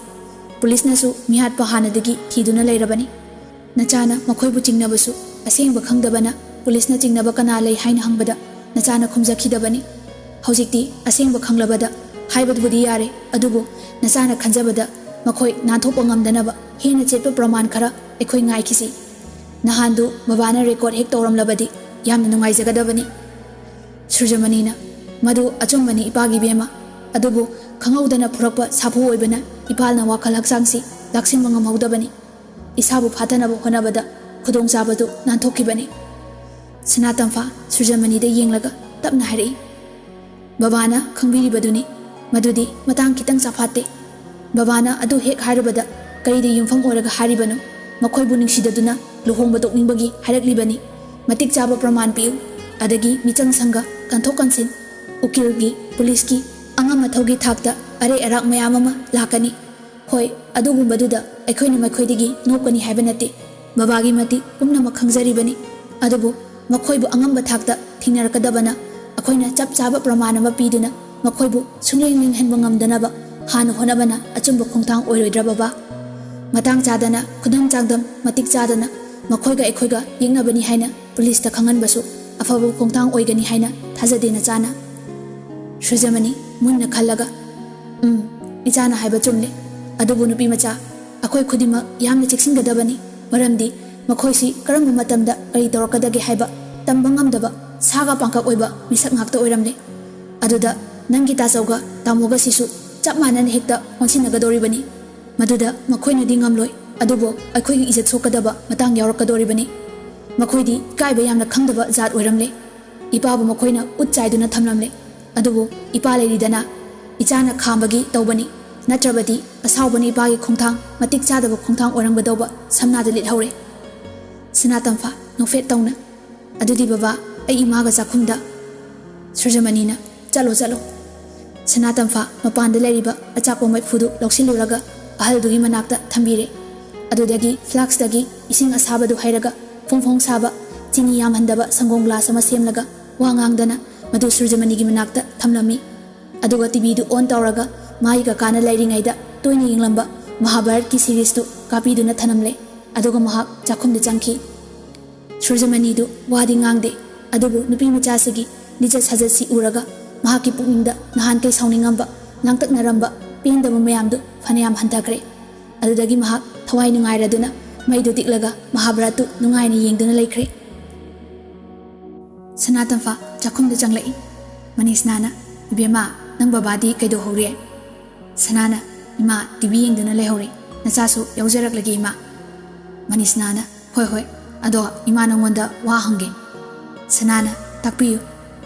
ꯄꯨꯂꯤꯁꯅꯁꯨ ꯃꯤꯍꯥꯠꯄ ꯍꯥꯟꯅꯗꯒꯤ ꯊꯤꯗꯨꯅ ꯂꯩꯔꯕꯅꯤ꯫ ꯅꯆꯥꯅ ꯃꯈꯣꯏꯕꯨ ꯆꯤꯡꯅꯕꯁꯨ ꯑꯁꯦꯡꯕ ꯈꯪꯗꯕꯅ ꯄꯨꯂꯤꯁꯅ ꯆꯤꯡꯅꯕ ꯀꯅꯥ ꯂꯩ ꯍꯥꯏꯅ ꯍꯪꯕꯗ ꯅꯆꯥꯅ ꯈꯨꯝꯖꯈꯤꯗꯕꯅꯤ꯫ ꯍꯧꯖꯤꯛꯇꯤ ꯑꯁꯦꯡꯕ ꯈꯪꯂꯕꯗ ꯍꯥꯏꯕꯗꯨꯕꯨꯗꯤ ꯌꯥꯔꯦ, ꯑꯗꯨꯕꯨ ꯅꯆꯥꯅ ꯈꯟꯖꯕꯗ ꯃꯈꯣꯏ ꯅꯥꯟꯊꯣꯛꯄ ꯉꯝꯗꯅꯕ ꯍꯦꯟꯅ ꯆꯦꯠꯄ ꯄ꯭ꯔꯃꯥꯟ ꯈꯔ ꯑꯩꯈꯣꯏ ꯉꯥꯏꯈꯤꯁꯤ꯫ ꯅꯍꯥꯟꯗꯨ ꯕꯕꯥꯅ record ꯍꯦꯛ ꯇꯧꯔꯝꯂꯕꯗꯤ ꯌꯥꯝꯅ ꯅꯨꯡꯉꯥꯏꯖꯒꯗꯕꯅꯤ"꯫ ꯁꯨꯔꯖꯃꯅꯤꯅ, "ꯃꯗꯨ ꯑꯆꯨꯝꯕꯅꯤ ꯏꯄꯥꯒꯤ ꯏꯕꯦꯝꯃ, ꯑꯗꯨꯕꯨ ꯈꯪꯍꯧꯗꯅ ꯐꯨꯔꯛꯄ ꯁꯥꯐꯨ ꯑꯣꯏꯕꯅ ꯏꯄꯥꯅ ꯋꯥꯈꯜ ꯍꯛꯆꯥꯡꯁꯤ ꯂꯥꯛꯁꯤꯟꯕ ꯉꯝꯍꯧꯗꯕꯅꯤ꯫ ꯏꯁꯥꯕꯨ ꯐꯥꯊꯅꯕ ꯍꯣꯠꯅꯕꯗ ꯈꯨꯗꯣꯡꯆꯥꯕꯗꯨ ꯅꯥꯟꯊꯣꯛꯈꯤꯕꯅꯤ"꯫ ꯁꯅꯥꯇꯝꯐꯥ ꯁꯨꯔꯖꯃꯅꯤꯗ ꯌꯦꯡꯂꯒ ꯇꯞꯅ ꯍꯥꯏꯔꯛꯏ, "ꯕꯕꯥꯅ ꯈꯪꯕꯤꯔꯤꯕꯗꯨꯅꯤ, ꯃꯗꯨꯗꯤ ꯃꯇꯥꯡ ꯈꯤꯇꯪ ꯆꯥꯐꯥꯠꯇꯦ꯫ ꯕꯕꯥꯅ ꯑꯗꯨ ꯍꯦꯛ ꯍꯥꯏꯔꯨꯕꯗ ꯀꯔꯤꯗ ꯌꯨꯝꯐꯝ ꯑꯣꯏꯔꯒ ꯍꯥꯏꯔꯤꯕꯅꯣ? ꯃꯈꯣꯏꯕꯨ ꯅꯨꯡꯁꯤꯗꯗꯨꯅ ꯂꯨꯍꯣꯡꯕ ꯇꯣꯛꯅꯤꯡꯕꯒꯤ ꯍꯥꯏꯔꯛꯂꯤꯕꯅꯤ꯫ ꯃꯇꯤꯛ ꯆꯥꯕ ꯄ꯭ꯔꯃꯥꯟ ꯄꯤꯌꯨ, ꯑꯗꯒꯤ ꯃꯤꯆꯪ ꯁꯪꯒ, ꯀꯟꯊꯣꯛ ꯀꯟꯁꯤꯟ, ꯎꯀꯤꯜꯒꯤ, ꯄꯨꯂꯤꯁꯀꯤ ꯑꯉꯝ ꯑꯊꯧꯒꯤ ꯊꯥꯛꯇ ꯑꯔꯩ ꯑꯔꯥꯛ ꯃꯌꯥꯝ ꯑꯃ ꯂꯥꯛꯀꯅꯤ꯫ ꯍꯣꯏ, ꯑꯗꯨꯒꯨꯝꯕꯗꯨꯗ ꯑꯩꯈꯣꯏꯅ ꯃꯈꯣꯏꯗꯒꯤ ꯅꯣꯛꯀꯅꯤ ꯍꯥꯏꯕ ꯅꯠꯇꯦ꯫ ꯕꯕꯥꯒꯤ ꯃꯇꯤꯛ ꯄꯨꯝꯅꯃꯛ ꯈꯪꯖꯔꯤꯕꯅꯤ꯫ ꯑꯗꯨꯕꯨ ꯃꯈꯣꯏꯕꯨ ꯑꯉꯝꯕ ꯊꯥꯛꯇ ꯊꯦꯡꯅꯔꯛꯀꯗꯕꯅ ꯑꯩꯈꯣꯏꯅ ꯆꯞ ꯆꯥꯕ ꯄ꯭ꯔꯃꯥꯟ ꯑꯃ ꯄꯤꯗꯨꯅ ꯃꯈꯣꯏꯕꯨ ꯁꯨꯡꯂꯦꯡ ꯂꯦꯡꯍꯟꯕ ꯉꯝꯗꯅꯕ ꯍꯥꯟꯅ ꯍꯣꯠꯅꯕꯅ ꯑꯆꯨꯝꯕ ꯈꯣꯡꯊꯥꯡ ꯑꯣꯏꯔꯣꯏꯗ꯭ꯔꯥ ꯕꯕꯥ? ꯃꯇꯥꯡ ꯆꯥꯗꯅ ꯈꯨꯗꯝ ꯆꯥꯡꯗꯝ ꯃꯇꯤꯛ ꯆꯥꯗꯅ ꯃꯈꯣꯏꯒ ꯑꯩꯈꯣꯏꯒ ꯌꯦꯛꯅꯕꯅꯤ ꯍꯥꯏꯅ ꯄꯨꯂꯤꯁꯇ ꯈꯪꯍꯟꯕꯁꯨ ꯑꯐꯕ ꯈꯣꯡꯊꯥꯡ ꯑꯣꯏꯒꯅꯤ ꯍꯥꯏꯅ ꯊꯥꯖꯗꯦ ꯅꯆꯥꯅ꯫ ꯁꯨꯔꯖꯃꯅꯤ ꯃꯨꯟꯅ ꯈꯜꯂꯒ, "ꯎꯝ, ꯏꯆꯥꯅ ꯍꯥꯏꯕ ꯆꯨꯝꯂꯦ꯫ ꯑꯗꯨꯕꯨ ꯅꯨꯄꯤ ꯃꯆꯥ, ꯑꯩꯈꯣꯏ ꯈꯨꯗꯤꯡꯃꯛ ꯌꯥꯝꯅ ꯆꯦꯛꯁꯤꯟꯒꯗꯕꯅꯤ꯫ ꯃꯔꯝꯗꯤ ꯃꯈꯣꯏꯁꯤ ꯀꯔꯝꯕ ꯃꯇꯝꯗ ꯀꯔꯤ ꯇꯧꯔꯛꯀꯗꯒꯦ ꯍꯥꯏꯕ ꯇꯝꯕ ꯉꯝꯗꯕ ꯁꯥꯒ ꯄꯥꯡꯈꯛ ꯑꯣꯏꯕ ꯃꯤꯁꯛ ꯉꯥꯛꯇ ꯑꯣꯏꯔꯝꯂꯦ꯫ ꯑꯗꯨꯗ ꯅꯪꯒꯤ ꯇꯥꯆꯧꯒ ꯇꯥꯃꯣꯒꯁꯤꯁꯨ ꯆꯞ ꯃꯥꯟꯅꯅ ꯍꯦꯛꯇ ꯑꯣꯟꯁꯤꯟꯅꯒꯗꯧꯔꯤꯕꯅꯤ꯫ ꯃꯗꯨꯗ ꯃꯈꯣꯏꯅꯗꯤ ꯉꯝꯂꯣꯏ, ꯑꯗꯨꯕꯨ ꯑꯩꯈꯣꯏꯒꯤ ꯏꯖꯠ ꯁꯣꯛꯀꯗꯕ ꯃꯇꯥꯡ ꯌꯥꯎꯔꯛꯀꯗꯧꯔꯤꯕꯅꯤ꯫ ꯃꯈꯣꯏꯗꯤ ꯏꯀꯥꯏꯕ ꯌꯥꯝꯅ ꯈꯪꯗꯕ ꯖꯥꯠ ꯑꯣꯏꯔꯝꯂꯦ꯫ ꯏꯄꯥꯕꯨ ꯃꯈꯣꯏꯅ ꯎꯠ ꯆꯥꯏꯗꯨꯅ ꯊꯝꯂꯝꯂꯦ꯫ ꯑꯗꯨꯕꯨ ꯏꯄꯥ ꯂꯩꯔꯤꯗꯅ, ꯏꯆꯥꯅ ꯈꯥꯝꯕꯒꯤ ꯇꯧꯕꯅꯤ꯫ ꯅꯠꯇ꯭ꯔꯕꯗꯤ ꯑꯁꯥꯎꯕꯅ ꯏꯄꯥꯒꯤ ꯈꯣꯡꯊꯥꯡ, ꯃꯇꯤꯛ ꯆꯥꯗꯕ ꯈꯣꯡꯊꯥꯡ ꯑꯣꯏꯔꯝꯒꯗꯧꯕ ꯁꯝꯅꯥꯗ ꯂꯤꯠꯍꯧꯔꯦ꯫" ꯁꯅꯥꯇꯝꯐꯥ ꯅꯣꯛꯐꯦꯠ ꯇꯧꯅ, "ꯑꯗꯨꯗꯤ ꯕꯕꯥ, ꯑꯩ ꯏꯃꯥꯒ ꯆꯥꯛꯈꯨꯝꯗ꯫" ꯁꯨꯔꯖꯃꯅꯤꯅ, "ꯆꯠꯂꯣ, ꯆꯠꯂꯣ꯫" ꯁꯅꯥꯇꯝꯐꯥ ꯃꯄꯥꯟꯗ ꯂꯩꯔꯤꯕ ꯑꯆꯥꯛꯄ ꯃꯩꯐꯨꯗꯨ ꯂꯧꯁꯤꯜꯂꯨꯔꯒ ꯑꯍꯜꯗꯨꯒꯤ ꯃꯅꯥꯛꯇ ꯊꯝꯕꯤꯔꯦ꯫ ꯑꯗꯨꯗꯒꯤ ꯐ꯭ꯂꯥꯛꯁꯇꯒꯤ ꯏꯁꯤꯡ ꯑꯁꯥꯕꯗꯨ ꯍꯩꯔꯒ ꯐꯣꯡ ꯐꯣꯡ ꯁꯥꯕ, ꯆꯤꯅꯤ ꯌꯥꯝꯍꯟꯗꯕ ꯁꯪꯒꯣꯝ ꯒ꯭ꯂꯥꯁ ꯑꯃ ꯁꯦꯝꯂꯒ ꯋꯥ ꯉꯥꯡꯗꯅ ꯃꯗꯨ ꯁꯨꯔꯖꯃꯅꯤꯒꯤ ꯃꯅꯥꯛꯇ ꯊꯝꯂꯝꯃꯤ꯫ ꯑꯗꯨꯒ ꯇꯤꯚꯤꯗꯨ ꯑꯣꯟ ꯇꯧꯔꯒ ꯃꯥꯒꯤ ꯀꯀꯥꯅ ꯂꯩꯔꯤꯉꯩꯗ ꯇꯣꯏꯅ ꯌꯦꯡꯂꯝꯕ ꯃꯍꯥꯚꯥꯔꯠꯀꯤ ꯁꯤꯔꯤꯁꯇꯨ ꯀꯥꯞꯄꯤꯗꯨꯅ ꯊꯅꯝꯂꯦ꯫ ꯑꯗꯨꯒ ꯃꯍꯥꯛ ꯆꯥꯛꯈꯨꯝꯗ ꯆꯪꯈꯤ꯫ ꯁꯨꯔꯖꯃꯅꯤꯗꯨ ꯋꯥꯗꯤ ꯉꯥꯡꯗꯦ, ꯑꯗꯨꯕꯨ ꯅꯨꯄꯤ ꯃꯆꯥꯁꯤꯒꯤ ꯂꯤꯆꯠ ꯁꯥꯖꯠꯁꯤ ꯎꯔꯒ ꯃꯍꯥꯛꯀꯤ ꯄꯨꯛꯅꯤꯡꯗ ꯅꯍꯥꯟꯈꯩ ꯁꯥꯎꯅꯤꯡꯉꯝꯕ, ꯂꯥꯡꯇꯛꯅꯔꯝꯕ, ꯄꯦꯟꯗꯕ ꯃꯌꯥꯝꯗꯨ ꯐꯅꯌꯥꯝ ꯍꯟꯊꯈ꯭ꯔꯦ꯫ ꯑꯗꯨꯗꯒꯤ ꯃꯍꯥꯛ ꯊꯋꯥꯏ ꯅꯨꯡꯉꯥꯏꯔꯗꯨꯅ ꯃꯩꯗꯨ ꯇꯤꯛꯂꯒ ꯃꯍꯥꯚꯥꯔꯠꯇꯨ ꯅꯨꯡꯉꯥꯏꯅ ꯌꯦꯡꯗꯨꯅ ꯂꯩꯈ꯭ꯔꯦ꯫ ꯁꯅꯥꯇꯝꯐꯥ ꯆꯥꯛꯈꯨꯝꯗ ꯆꯪꯂꯛꯏ꯫ ꯃꯅꯤꯁꯅꯥꯅ, "ꯏꯕꯦꯝꯃ, ꯅꯪ ꯕꯕꯥꯗꯤ ꯀꯩꯗꯧꯍꯧꯔꯤ? ꯁꯅꯥꯅ, "ꯏꯃꯥ, ꯇꯤꯚꯤ ꯌꯦꯡꯗꯨꯅ ꯂꯩꯍꯧꯔꯤ꯫ ꯅꯆꯥꯁꯨ ꯌꯥꯎꯖꯔꯛꯂꯒꯦ, ꯏꯃꯥ꯫" ꯃꯅꯤꯁꯅꯥꯅ, "ꯍꯣꯏ, ꯍꯣꯏ꯫ ꯑꯗꯣ ꯏꯃꯥ ꯅꯪꯉꯣꯟꯗ ꯋꯥ ꯍꯪꯒꯦ꯫" ꯁꯅꯥꯅ, "ꯇꯥꯛꯄꯤꯌꯨ꯫"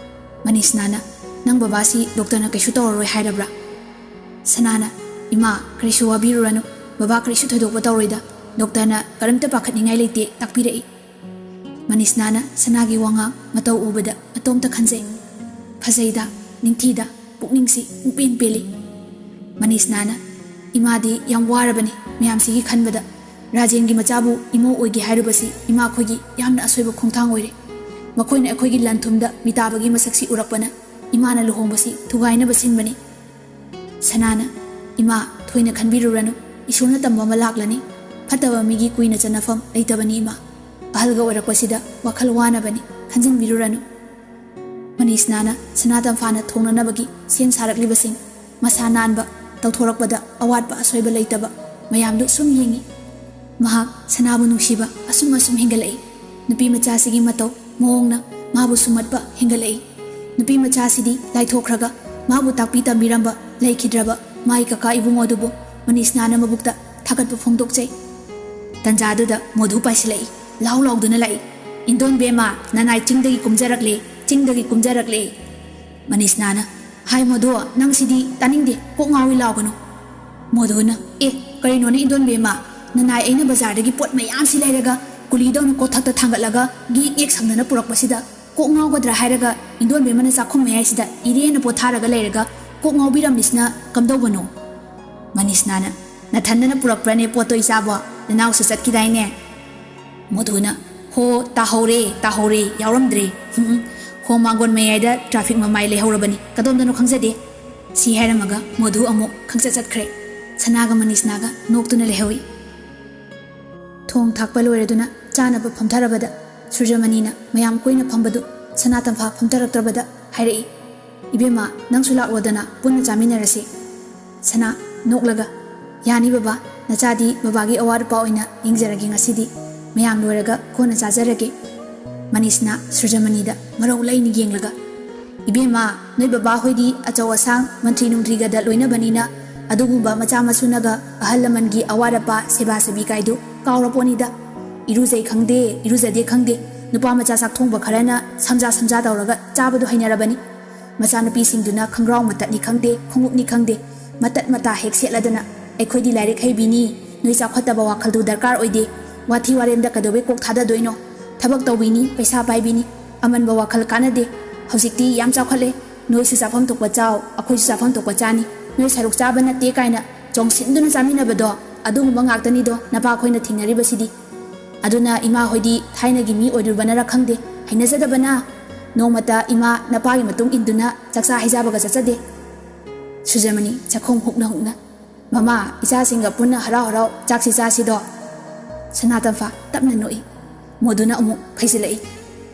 ꯃꯅꯤꯁꯅꯥꯅ, "ꯅꯪ ꯕꯕꯥꯁꯤ ꯗꯣꯛꯇꯔꯅ ꯀꯩꯁꯨ ꯇꯧꯔꯔꯣꯏ ꯍꯥꯏꯔꯕ꯭ꯔꯥ?" ꯁꯅꯥꯅ, "ꯏꯃꯥ, ꯀꯔꯤꯁꯨ ꯋꯥꯕꯤꯔꯨꯔꯅꯨ꯫ ꯕꯕꯥ ꯀꯔꯤꯁꯨ ꯊꯣꯏꯗꯣꯛꯄ ꯇꯧꯔꯣꯏꯗ꯫ ꯗꯣꯛꯇꯔꯅ ꯀꯔꯤꯝꯇ ꯄꯥꯈꯠꯅꯤꯡꯉꯥꯏ ꯂꯩꯇꯦ ꯇꯥꯛꯄꯤꯔꯛꯏ꯫" ꯃꯅꯤꯁꯅꯥꯅ ꯁꯅꯥꯒꯤ ꯋꯥꯉꯥꯡ ꯃꯇꯧ ꯎꯕꯗ ꯃꯇꯣꯝꯇ ꯈꯟꯖꯩ꯫ ꯐꯖꯩꯗ, ꯅꯤꯡꯊꯤꯗ, ꯄꯨꯛꯅꯤꯡꯁꯤ ꯄꯨꯡꯄꯦꯟ ꯄꯦꯜꯂꯤ꯫ ꯃꯅꯤꯁꯅꯥꯅ, "ꯏꯃꯥꯗꯤ ꯌꯥꯝ ꯋꯥꯔꯕꯅꯤ ꯃꯌꯥꯝꯁꯤꯒꯤ ꯈꯟꯕꯗ꯫ ꯔꯥꯖꯦꯟꯒꯤ ꯃꯆꯥꯕꯨ ꯏꯃꯧ ꯑꯣꯏꯒꯦ ꯍꯥꯏꯔꯨꯕꯁꯤ ꯏꯃꯥꯈꯣꯏꯒꯤ ꯌꯥꯝꯅ ꯑꯁꯣꯏꯕ ꯈꯣꯡꯊꯥꯡ ꯑꯣꯏꯔꯦ꯫ ꯃꯈꯣꯏꯅ ꯑꯩꯈꯣꯏꯒꯤ ꯂꯟ ꯊꯨꯝꯗ ꯃꯤꯇꯥꯕꯒꯤ ꯃꯁꯛꯁꯤ ꯎꯔꯛꯄꯅ ꯏꯃꯥꯅ ꯂꯨꯍꯣꯡꯕꯁꯤ ꯊꯨꯒꯥꯏꯅꯕ ꯁꯤꯟꯕꯅꯤ꯫" ꯁꯅꯥꯅ, "ꯏꯃꯥ, ꯊꯣꯏꯅ ꯈꯟꯕꯤꯔꯨꯔꯅꯨ, ꯏꯁꯣꯔꯅ ꯇꯝꯕ ꯑꯃ ꯂꯥꯛꯂꯅꯤ꯫ ꯐꯠꯇꯕ ꯃꯤꯒꯤ ꯀꯨꯏꯅ ꯆꯠꯅꯐꯝ ꯂꯩꯇꯕꯅꯤ ꯏꯃꯥ꯫ ꯑꯍꯜꯒ ꯑꯣꯏꯔꯛꯄꯁꯤꯗ ꯋꯥꯈꯜ ꯋꯥꯅꯕꯅꯤ, ꯈꯟꯖꯤꯟꯕꯤꯔꯨꯔꯅꯨ꯫" ꯃꯅꯤꯁꯅꯥꯅ ꯁꯅꯥ ꯇꯝꯐꯥꯅ ꯊꯣꯡꯅꯅꯕꯒꯤ ꯁꯦꯝ ꯁꯥꯔꯛꯂꯤꯕꯁꯤꯡ, ꯃꯁꯥ ꯅꯥꯟꯕ, ꯇꯧꯊꯣꯔꯛꯄꯗ ꯑꯋꯥꯠꯄ ꯑꯁꯣꯏꯕ ꯂꯩꯇꯕ ꯃꯌꯥꯝꯗꯨ ꯁꯨꯝ ꯌꯦꯡꯏ꯫ ꯃꯍꯥꯛ ꯁꯅꯥꯕꯨ ꯅꯨꯡꯁꯤꯕ ꯑꯁꯨꯝ ꯑꯁꯨꯝ ꯍꯦꯟꯒꯠꯂꯛꯏ꯫ ꯅꯨꯄꯤ ꯃꯆꯥꯁꯤꯒꯤ ꯃꯇꯧ ꯃꯑꯣꯡꯅ ꯃꯥꯕꯨ ꯁꯨꯝꯍꯠꯄ ꯍꯦꯟꯒꯠꯂꯛꯏ꯫ ꯅꯨꯄꯤ ꯃꯆꯥꯁꯤꯗꯤ ꯂꯥꯏꯊꯣꯛꯈ꯭ꯔꯒ ꯃꯥꯕꯨ ꯇꯥꯛꯄꯤ ꯇꯝꯕꯤꯔꯝꯕ ꯂꯩꯈꯤꯗ꯭ꯔꯕ ꯃꯥꯒꯤ ꯀꯀꯥ ꯏꯕꯨꯡꯉꯣꯗꯨꯕꯨ ꯃꯅꯤꯁꯅꯥꯅ ꯃꯕꯨꯛꯇ ꯊꯥꯒꯠꯄ ꯐꯣꯡꯗꯣꯛꯆꯩ꯫ ꯇꯟꯖꯥꯗꯨꯗ ꯃꯣꯙꯨ ꯄꯥꯏꯁꯤꯜꯂꯛꯏ꯫ ꯂꯥꯎ ꯂꯥꯎꯗꯨꯅ ꯂꯥꯛꯏ, "ꯏꯟꯗꯣꯟ ꯕꯦꯝꯃ, ꯅꯅꯥꯏ ꯆꯤꯡꯗꯒꯤ ꯀꯨꯝꯖꯔꯛꯂꯦ, ꯆꯤꯡꯗꯒꯤ ꯀꯨꯝꯖꯔꯛꯂꯦ!" ꯃꯅꯤꯁꯅꯥꯅ, "ꯍꯥꯏ ꯃꯣꯙꯨ, ꯅꯪꯁꯤꯗꯤ ꯇꯥꯅꯤꯡꯗꯦ, ꯀꯣꯛ ꯉꯥꯎꯏ ꯂꯥꯎꯒꯅꯨ꯫" ꯃꯣꯙꯨꯅ, "ꯑꯦ, ꯀꯔꯤꯅꯣꯅꯦ ꯏꯟꯗꯣꯟ ꯕꯦꯝꯃ, ꯅꯅꯥꯏ ꯑꯩꯅ ꯕꯖꯥꯔꯗꯒꯤ ꯄꯣꯠ ꯃꯌꯥꯝꯁꯤ ꯂꯩꯔꯒ ꯀꯨꯂꯤꯗꯧꯅ ꯀꯣꯊꯛꯇ ꯊꯥꯡꯒꯠꯂꯒ ꯒꯦꯛ ꯒꯦꯛ ꯁꯝꯗꯅ ꯄꯨꯔꯛꯄꯁꯤꯗ ꯀꯣꯛ ꯉꯥꯎꯒꯗ꯭ꯔꯥ ꯍꯥꯏꯔꯒ ꯏꯟꯗꯣꯟ ꯕꯦꯝꯃꯅ ꯆꯥꯛꯈꯨꯝ ꯃꯌꯥꯏꯁꯤꯗ ꯏꯔꯦꯅ ꯄꯣꯊꯥꯔꯒ ꯂꯩꯔꯒ ꯀꯣꯛ ꯉꯥꯎꯕꯤꯔꯝꯂꯤꯁꯤꯅ ꯀꯝꯗꯧꯕꯅꯣ?" ꯃꯅꯤꯁꯅꯥꯅ, "ꯅꯊꯟꯗꯅ ꯄꯨꯔꯛꯄ꯭ꯔꯅꯦ ꯄꯣꯠꯇꯣ ꯏꯆꯥꯕꯣ? ꯅꯅꯥꯎꯁꯨ ꯆꯠꯈꯤꯗꯥꯏꯅꯦ?" ꯃꯣꯙꯨꯅ, "ꯍꯣ, ꯇꯥꯍꯧꯔꯦ, ꯇꯥꯍꯧꯔꯦ, ꯌꯥꯎꯔꯝꯗ꯭ꯔꯦ꯫ ꯎꯝ, ꯎꯝ, ꯈꯣꯡ ꯃꯥꯡꯒꯣꯟ ꯃꯌꯥꯏꯗ ꯇ꯭ꯔꯥꯐꯤꯛ ꯃꯃꯥꯏ ꯂꯩꯍꯧꯔꯕꯅꯤ, ꯀꯗꯣꯝꯗꯅꯣ ꯈꯪꯖꯗꯦ꯫" ꯁꯤ ꯍꯥꯏꯔꯝꯃꯒ ꯃꯣꯙꯨ ꯑꯃꯨꯛ ꯈꯪꯆꯠ ꯆꯠꯈ꯭ꯔꯦ꯫ ꯁꯅꯥꯒ ꯃꯅꯤꯁꯅꯥꯒ ꯅꯣꯛꯇꯨꯅ ꯂꯩꯍꯧꯏ꯫ ꯊꯣꯡ ꯊꯥꯛꯄ ꯂꯣꯏꯔꯗꯨꯅ ꯆꯥꯅꯕ ꯐꯝꯊꯔꯕꯗ ꯁꯨꯔꯖꯃꯅꯤꯅ ꯃꯌꯥꯝ ꯀꯣꯏꯅ ꯐꯝꯕꯗꯨ ꯁꯅꯥ ꯇꯝꯐꯥ ꯐꯝꯊꯔꯛꯇ꯭ꯔꯕꯗ ꯍꯥꯏꯔꯛꯏ, "ꯏꯕꯦꯝꯃ, ꯅꯪꯁꯨ ꯂꯥꯛꯂꯣꯗꯅ ꯄꯨꯟꯅ ꯆꯥꯃꯤꯟꯅꯔꯁꯤ꯫" ꯁꯅꯥ, ꯅꯣꯛꯂꯒ, "ꯌꯥꯅꯤ ꯕꯕꯥ, ꯅꯆꯥꯗꯤ ꯕꯕꯥꯒꯤ ꯑꯋꯥꯠ ꯑꯄꯥ ꯑꯣꯏꯅ ꯌꯦꯡꯖꯔꯒꯦ ꯉꯁꯤꯗꯤ꯫ ꯃꯌꯥꯝ ꯂꯣꯏꯔꯒ ꯀꯣꯟꯅ ꯆꯥꯖꯔꯒꯦ꯫" ꯃꯅꯤꯁꯅꯥ ꯁꯨꯔꯖꯃꯅꯤꯗ ꯃꯔꯧ ꯂꯩꯅ ꯌꯦꯡꯂꯒ, "ꯏꯕꯦꯝꯃ, ꯅꯣꯏ ꯕꯕꯥ ꯍꯣꯏꯗꯤ ꯑꯆꯧ ꯑꯁꯥꯡ ꯃꯟꯇ꯭ꯔꯤ ꯅꯨꯡꯇ꯭ꯔꯤꯒꯗ ꯂꯣꯏꯅꯕꯅꯤꯅ ꯑꯗꯨꯒꯨꯝꯕ ꯃꯆꯥ ꯃꯁꯨꯅꯒ ꯑꯍꯜ ꯂꯃꯟꯒꯤ ꯑꯋꯥꯠ ꯑꯄꯥ ꯁꯦꯕꯥ ꯁꯦꯕꯤ ꯀꯥꯏꯗꯨ ꯀꯥꯎꯔ ꯄꯣꯠꯅꯤꯗ꯫ ꯏꯔꯨꯖꯩ ꯈꯪꯗꯦ, ꯏꯔꯨꯖꯗꯦ ꯈꯪꯗꯦ, ꯅꯨꯄꯥ ꯃꯆꯥ ꯆꯥꯛ ꯊꯣꯡꯕ ꯈꯔꯅ ꯁꯝꯖꯥ ꯁꯝꯖꯥ ꯇꯧꯔꯒ ꯆꯥꯕꯗꯨ ꯍꯩꯅꯔꯕꯅꯤ꯫ ꯃꯆꯥꯅꯨꯄꯤꯁꯤꯡꯗꯨꯅ ꯈꯪꯒ꯭ꯔꯥꯎ ꯃꯇꯠꯅꯤ ꯈꯪꯗꯦ, ꯈꯣꯡꯎꯞꯅꯤ ꯈꯪꯗꯦ, ꯃꯇꯠ ꯃꯇꯥ ꯍꯦꯛ ꯁꯦꯠꯂꯗꯅ, ꯑꯩꯈꯣꯏꯗꯤ ꯂꯥꯏꯔꯤꯛ ꯍꯩꯕꯤꯅꯤ, ꯅꯣꯏ ꯆꯥꯎꯈꯠꯇꯕ ꯋꯥꯈꯜꯗꯨ ꯗꯔꯀꯥꯔ ꯑꯣꯏꯗꯦ, ꯋꯥꯊꯤ ꯋꯥꯔꯦꯝꯗ ꯀꯩꯗꯧꯕꯩ ꯀꯣꯛ ꯊꯥꯗꯗꯣꯏꯅꯣ? ꯊꯕꯛ ꯇꯧꯕꯤꯅꯤ, ꯄꯩꯁꯥ ꯄꯥꯏꯕꯤꯅꯤ, ꯑꯃꯟꯕ ꯋꯥꯈꯜ ꯀꯥꯟꯅꯗꯦ꯫ ꯍꯧꯖꯤꯛꯇꯤ ꯌꯥꯝ ꯆꯥꯎꯈꯠꯂꯦ, ꯅꯣꯏꯁꯨ ꯆꯥꯐꯝ ꯊꯣꯛꯄ ꯆꯥꯎ, ꯑꯩꯈꯣꯏꯁꯨ ꯆꯥꯐꯝ ꯊꯣꯛꯄ ꯆꯥꯅꯤ꯫ ꯅꯣꯏ ꯁꯔꯨꯛ ꯆꯥꯕ ꯅꯠꯇꯦ ꯀꯥꯏꯅ ꯆꯣꯡꯁꯤꯟꯗꯨꯅ ꯆꯥꯃꯤꯟꯅꯕꯗꯣ, ꯑꯗꯨꯒꯨꯝꯕ ꯉꯥꯛꯇꯅꯤꯗꯣ ꯅꯄꯥꯈꯣꯏꯅ ꯊꯦꯡꯅꯔꯤꯕꯁꯤꯗꯤ꯫ ꯑꯗꯨꯅ ꯏꯃꯥ ꯍꯣꯏꯗꯤ ꯊꯥꯏꯅꯒꯤ ꯃꯤ ꯑꯣꯏꯔꯨꯕꯅꯔ ꯈꯪꯗꯦ, ꯍꯩꯅꯖꯗꯕꯅ ꯅꯣꯡꯃꯇ ꯏꯃꯥ ꯅꯄꯥꯒꯤ ꯃꯇꯨꯡ ꯏꯟꯗꯨꯅ ꯆꯥꯛꯆꯥ ꯍꯩꯖꯥꯕꯒ ꯆꯠꯆꯗꯦ꯫ ꯁꯨꯔꯖꯃꯅꯤ, ꯆꯥꯛꯈꯣꯡ ꯍꯨꯛꯅ ꯍꯨꯛꯅ, "ꯃꯃꯥ, ꯏꯆꯥꯁꯤꯡꯒ ꯄꯨꯟꯅ ꯍꯔꯥꯎ ꯍꯔꯥꯎ ꯆꯥꯛꯁꯤ ꯆꯥꯁꯤꯗꯣ"꯫ ꯁꯅꯥꯇꯝꯐꯥ ꯇꯞꯅ ꯅꯣꯛꯏ꯫ ꯃꯣꯗꯨꯅ ꯑꯃꯨꯛ ꯐꯩꯖꯤꯜꯂꯛꯏ꯫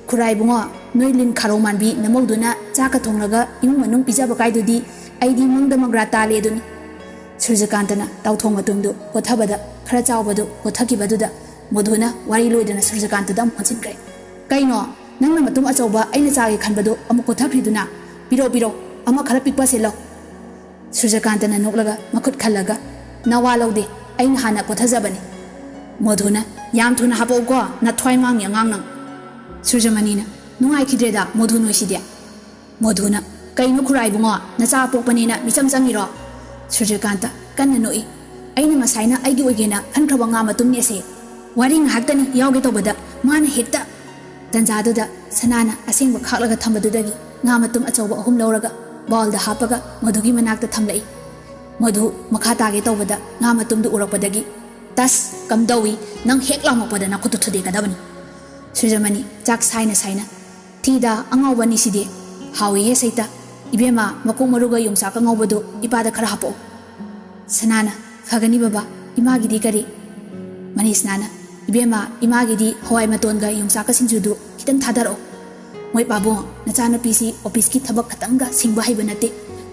"ꯈꯨꯔꯥꯏ ꯏꯕꯨꯡꯉꯣ, ꯅꯣꯏ ꯂꯤꯟ ꯈꯥꯔꯧ ꯃꯥꯟꯕꯤ ꯅꯃꯧꯗꯨꯅ ꯆꯥꯛꯀ ꯊꯣꯡꯂꯒ ꯏꯃꯨꯡ ꯃꯅꯨꯡ ꯄꯤꯖꯕ ꯀꯥꯏꯗꯨꯗꯤ ꯑꯩꯗꯤ ꯃꯪꯗ ꯃꯪꯒ꯭ꯔꯥ ꯇꯥꯜꯂꯦ ꯑꯗꯨꯅꯤ"꯫ ꯁꯨꯔꯖꯀꯥꯟꯇꯅ ꯇꯥꯎꯊꯣꯡ ꯃꯇꯨꯝꯗꯨ ꯀꯣꯠꯊꯕꯗ ꯈꯔ ꯆꯥꯎꯕꯗꯨ ꯀꯣꯠꯊꯈꯤꯕꯗꯨꯗ ꯃꯣꯗꯨꯅ ꯋꯥꯔꯤ ꯂꯣꯏꯗꯅ ꯁꯨꯔꯖꯀꯥꯟꯇꯗ ꯑꯃꯨꯛ ꯑꯣꯟꯁꯤꯟꯈ꯭ꯔꯦ꯫ "ꯀꯩꯅꯣ? ꯅꯪꯅ ꯃꯇꯨꯝ ꯑꯆꯧꯕ ꯑꯩꯅ ꯆꯥꯒꯦ ꯈꯟꯕꯗꯨ ꯑꯃꯨꯛ ꯀꯣꯠꯊꯈ꯭ꯔꯤꯗꯨꯅ? ꯄꯤꯔꯣ, ꯄꯤꯔꯣ, ꯑꯃ ꯈꯔ ꯄꯤꯛꯄ ꯁꯤꯜꯂꯣ"꯫ ꯁꯨꯔꯖꯀꯥꯟꯇꯅ ꯅꯣꯛꯂꯒ ꯃꯈꯨꯠ ꯈꯜꯂꯒ, "ꯅꯋꯥ ꯂꯧꯗꯦ, ꯑꯩꯅ ꯍꯥꯟꯅ ꯀꯣꯠꯊꯖꯕꯅꯤ"꯫ ꯃꯣꯗꯨꯅ, "ꯌꯥꯝ ꯊꯨꯅ ꯍꯥꯄꯛꯎꯀꯣ, ꯅꯊ꯭ꯋꯥꯏ ꯃꯥꯡꯉꯤ ꯑꯉꯥꯡ ꯅꯪ"꯫ ꯁꯨꯔꯖꯃꯅꯤꯅ, "ꯅꯨꯡꯉꯥꯏꯈꯤꯗ꯭ꯔꯦꯗ ꯃꯣꯗꯨ ꯅꯣꯏꯁꯤꯗꯤ"꯫ ꯃꯣꯗꯨꯅ, "ꯀꯩꯅꯣ ꯈꯨꯔꯥꯏ ꯏꯕꯨꯡꯉꯣ, ꯅꯆꯥ ꯄꯣꯛꯄꯅꯦꯅ ꯃꯤꯆꯪ ꯆꯪꯉꯤꯔꯣ?" ꯁꯨꯔꯖꯀꯥꯟꯇ ꯀꯟꯅ ꯅꯣꯛꯏ꯫ "ꯑꯩꯅ ꯉꯁꯥꯏꯅ ꯑꯩꯒꯤ ꯑꯣꯏꯒꯦꯅ ꯈꯟꯈ꯭ꯔꯕ ꯉꯥ ꯃꯇꯨꯝꯅꯦ ꯑꯁꯦ꯫ ꯋꯥꯔꯤ ꯉꯥꯏꯍꯥꯛꯇꯅꯤ ꯌꯥꯎꯒꯦ ꯇꯧꯕꯗ ꯃꯥꯅ ꯍꯦꯛꯇ"꯫ ꯇꯟꯖꯥꯗꯨꯗ ꯁꯅꯥꯅ ꯑꯁꯦꯡꯕ ꯈꯥꯛꯂꯒ ꯊꯝꯕꯗꯨꯗꯒꯤ ꯉꯥ ꯃꯇꯨꯝ ꯑꯆꯧꯕ ꯑꯍꯨꯝ ꯂꯧꯔꯒ ꯕꯥꯎꯜꯗ ꯍꯥꯞꯄꯒ ꯃꯣꯗꯨꯒꯤ ꯃꯅꯥꯛꯇ ꯊꯝꯂꯛꯏ꯫ ꯃꯣꯗꯨ ꯃꯈꯥ ꯇꯥꯒꯦ ꯇꯧꯕꯗ ꯉꯥ ꯃꯇꯨꯝꯗꯨ ꯎꯔꯛꯄꯗꯒꯤ, "ꯇꯁ, ꯀꯝꯗꯧꯏ? ꯅꯪ ꯍꯦꯛ ꯂꯥꯝꯃꯛꯄꯗ ꯅꯈꯨꯠꯇꯨ ꯊꯨꯗꯦꯛꯀꯗꯕꯅꯤ"꯫ ꯁꯨꯔꯖꯃꯅꯤ ꯆꯥꯛ ꯁꯥꯏꯅ ꯁꯥꯏꯅ, "ꯊꯤꯗ ꯑꯉꯥꯎꯕ ꯑꯅꯤꯁꯤꯗꯤ꯫ ꯍꯥꯎꯏꯍꯦ ꯁꯩꯇ꯫ ꯏꯕꯦꯝꯃ, ꯃꯀꯣꯛ ꯃꯔꯨꯒ ꯌꯣꯡꯆꯥꯛꯀ ꯉꯧꯕꯗꯨ ꯏꯄꯥꯗ ꯈꯔ ꯍꯥꯄꯛꯎ"꯫ ꯁꯅꯥꯅ, "ꯐꯒꯅꯤ ꯕꯕꯥ, ꯏꯃꯥꯒꯤꯗꯤ ꯀꯔꯤ?" ꯃꯅꯤꯁꯅꯥꯅ, "ꯏꯕꯦꯝꯃ, ꯏꯃꯥꯒꯤꯗꯤ ꯍꯋꯥꯏ ꯃꯇꯣꯟꯒ ꯌꯣꯡꯆꯥꯛꯀ ꯁꯤꯡꯖꯨꯗꯨ ꯈꯤꯇꯪ ꯊꯥꯗꯔꯛꯑꯣ꯫ ꯃꯣꯏ ꯄꯥꯕꯨꯡ, ꯅꯆꯥꯅꯨꯄꯤꯁꯤ ꯑꯣꯐꯤꯁꯀꯤ ꯊꯕꯛ ꯈꯇꯪꯒ ꯁꯤꯡꯕ ꯍꯩꯕ ꯅꯠꯇꯦ,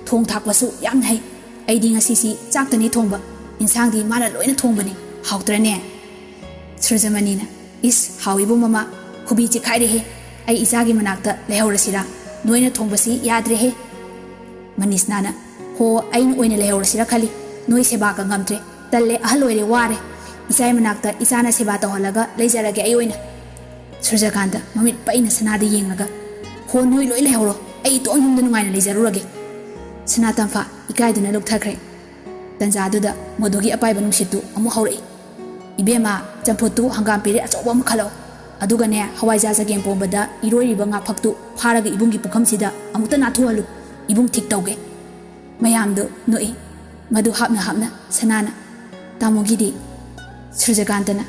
ꯊꯣꯡ ꯊꯥꯛꯄꯁꯨ ꯌꯥꯝꯅ ꯍꯩ꯫ ꯑꯩꯗꯤ ꯉꯁꯤꯁꯤ ꯆꯥꯛꯇꯅꯤ ꯊꯣꯡꯕ, ꯏꯟꯁꯥꯡꯗꯤ ꯃꯥꯅ ꯂꯣꯏꯅ ꯊꯣꯡꯕꯅꯤ꯫ ꯍꯥꯎꯇ꯭ꯔꯅꯦ?" ꯁꯨꯔꯖꯃꯅꯤꯅ, "ꯏꯁ, ꯍꯥꯎꯏꯕꯨ ꯃꯃꯥ, ꯈꯨꯕꯤ ꯆꯤꯛꯈꯥꯏꯔꯦꯍꯦ꯫ ꯑꯩ ꯏꯆꯥꯒꯤ ꯃꯅꯥꯛꯇ ꯂꯩꯍꯧꯔꯁꯤꯔꯥ? ꯅꯣꯏꯅ ꯊꯣꯡꯕꯁꯤ ꯌꯥꯗ꯭ꯔꯦꯍꯦ"꯫ ꯃꯅꯤꯁꯅꯥꯅ, "ꯍꯣ, ꯑꯩꯅ ꯑꯣꯏꯅ ꯂꯩꯍꯧꯔꯁꯤꯔꯥ ꯈꯜꯂꯤ꯫ ꯅꯣꯏ ꯁꯦꯕꯥꯒ ꯉꯝꯗ꯭ꯔꯦ꯫ ꯇꯜꯂꯦ, ꯑꯍꯜ ꯑꯣꯏꯔꯦ, ꯋꯥꯔꯦ꯫ ꯏꯆꯥꯒꯤ ꯃꯅꯥꯛꯇ ꯏꯆꯥꯅ ꯁꯦꯕꯥ ꯇꯧꯍꯜꯂꯒ ꯂꯩꯖꯔꯒꯦ ꯑꯩ ꯑꯣꯏꯅ"꯫ ꯁꯨꯔꯖꯀꯥꯟꯇ ꯃꯃꯤꯠ ꯄꯩꯅ ꯁꯅꯥꯗ ꯌꯦꯡꯂꯒ, "ꯍꯣ, ꯅꯣꯏ ꯂꯣꯏ ꯂꯩꯍꯧꯔꯣ꯫ ꯑꯩ ꯏꯇꯣꯝ ꯌꯨꯝꯗ ꯅꯨꯡꯉꯥꯏꯅ ꯂꯩꯖꯔꯨꯔꯒꯦ"꯫ ꯁꯅꯥꯇꯝꯐꯥ ꯏꯀꯥꯏꯗꯨꯅ ꯂꯨꯞꯊꯈ꯭ꯔꯦ꯫ ꯇꯟꯖꯥꯗꯨꯗ ꯃꯣꯗꯨꯒꯤ ꯑꯄꯥꯏꯕ ꯅꯨꯡꯁꯤꯠꯇꯨ ꯑꯃꯨꯛ ꯍꯧꯔꯛꯏ꯫ "ꯏꯕꯦꯝꯃ, ꯆꯝꯐꯨꯠꯇꯨ ꯍꯪꯒꯥꯝ ꯄꯦꯔꯦ ꯑꯆꯧꯕ ꯑꯃ ꯈꯜꯂꯛꯑꯣ꯫ ꯑꯗꯨꯒꯅꯦ, ꯍꯋꯥꯏꯖꯥꯔ ꯆꯒꯦꯝ ꯄꯣꯝꯕꯗ ꯏꯔꯣꯏꯔꯤꯕ ꯉꯥ ꯐꯛꯇꯨ ꯐꯥꯔꯒ ꯏꯕꯨꯡꯒꯤ ꯄꯨꯈꯝꯁꯤꯗ ꯑꯃꯨꯛꯇ ꯅꯥꯊꯨꯍꯜꯂꯨ꯫ ꯏꯕꯨꯡ ꯊꯤꯛ ꯇꯧꯒꯦ"꯫ ꯃꯌꯥꯝꯗꯨ ꯅꯣꯛꯏ꯫ ꯃꯗꯨ ꯍꯥꯞꯅ ꯍꯥꯞꯅ ꯁꯅꯥꯅ, "ꯇꯥꯃꯣꯒꯤꯗꯤ?" ꯁꯨꯔꯖꯀꯥꯟꯇꯅ,